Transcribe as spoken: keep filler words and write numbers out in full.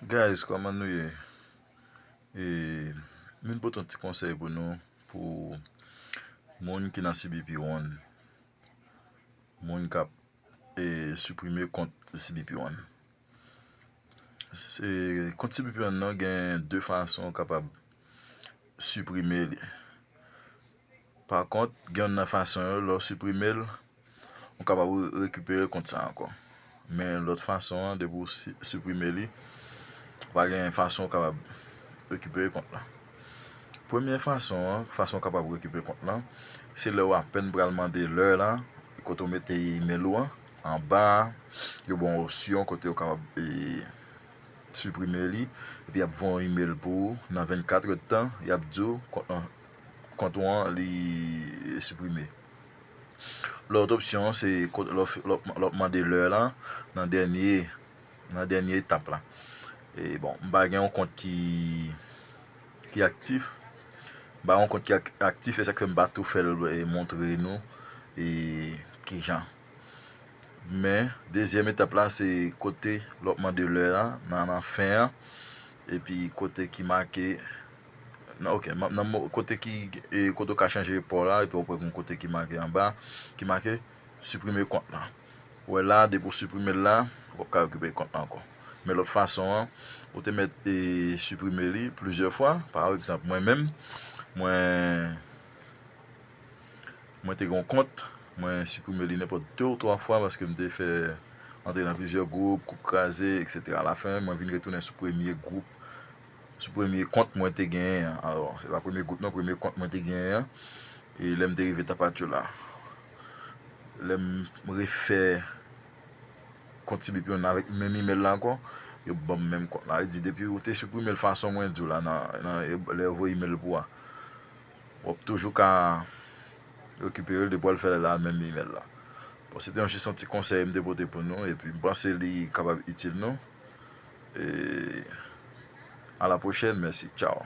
Guys, kòman nou ye? E, m vin pote yon ti konsèy pou nou, pou moun ki nan C B P One, moun k ap, e, siprime kont C B P One. Se, kont C B P One nan gen de fason w kapab siprime li. Pa kont, gen youn nan fason yo, lè w siprime l, ou kapab re-, rekipere kont sa ankò. Men lòt fason an, depi w si-, siprime li, ou pa gen fason ou kapab rekipere kont la. Premye fason an, fason ou kapab rekipere kont la, se lè w apèn pral mande lè la, kote w mete email ou an, anba a, yo ba w yon opsyon kote w kapab, e, siprime li, epi y ap voye yon email pou ou nan vennkat èdtan, y ap di w kont lan, kont ou an li siprime. Lòt opsyon an, se kot-, lè w f-, lè w, lè w mande lè la, nan dènye, nan dènye etap la. E bon, m pa gen yon kont ki, ki aktif. M pa gen yon kont ki ak-, aktif, e sa k fè m pa tou fè l, e, montre nou, e, kijan. Men, dezyèm etap la, se kote lè w mande lè la, nan, nan fen an, epi kote ki make, nan, ok, nan, nan mo-, kote ki, e, kote w ka chanje pò la, epi w pran yon kote ki make anba, ki make siprime kont lan. Ou wè la, depi w siprime l la, ou p ap ka rekipere kont lan ankò. Men lòt fason an, ou te mèt, e, siprime li plizyè fwa. Pa egzanp, mwen menm, mwen, mwen te gen yon kont, mwen siprime li nenpòt de ou twa fwa paske m te fè antre nan plizyè gwoup, gwoup kraze, etsetera. Alafen, mwen vin retounen sou premye gwoup, sou premye kont mwen te genyen an. Alò, se pa premye gwoup non, premye kont mwen te genyen an. E lè m te rive Tapatchoula, lè m refè kont C B P One avèk menm email la ankò, yo ban m menm kont la. Li di, depi ou te siprime l fason mwen di w la, nan, nan, lè yo voye email pou a, w ap toujou ka rekipere l depi w al fè l la menm email la. Bon, se te yon, jis yon ti konsèy m te pote pou nou, epi m panse li kapab itil nou. E, a la pwochèn, mèsi, tchaw.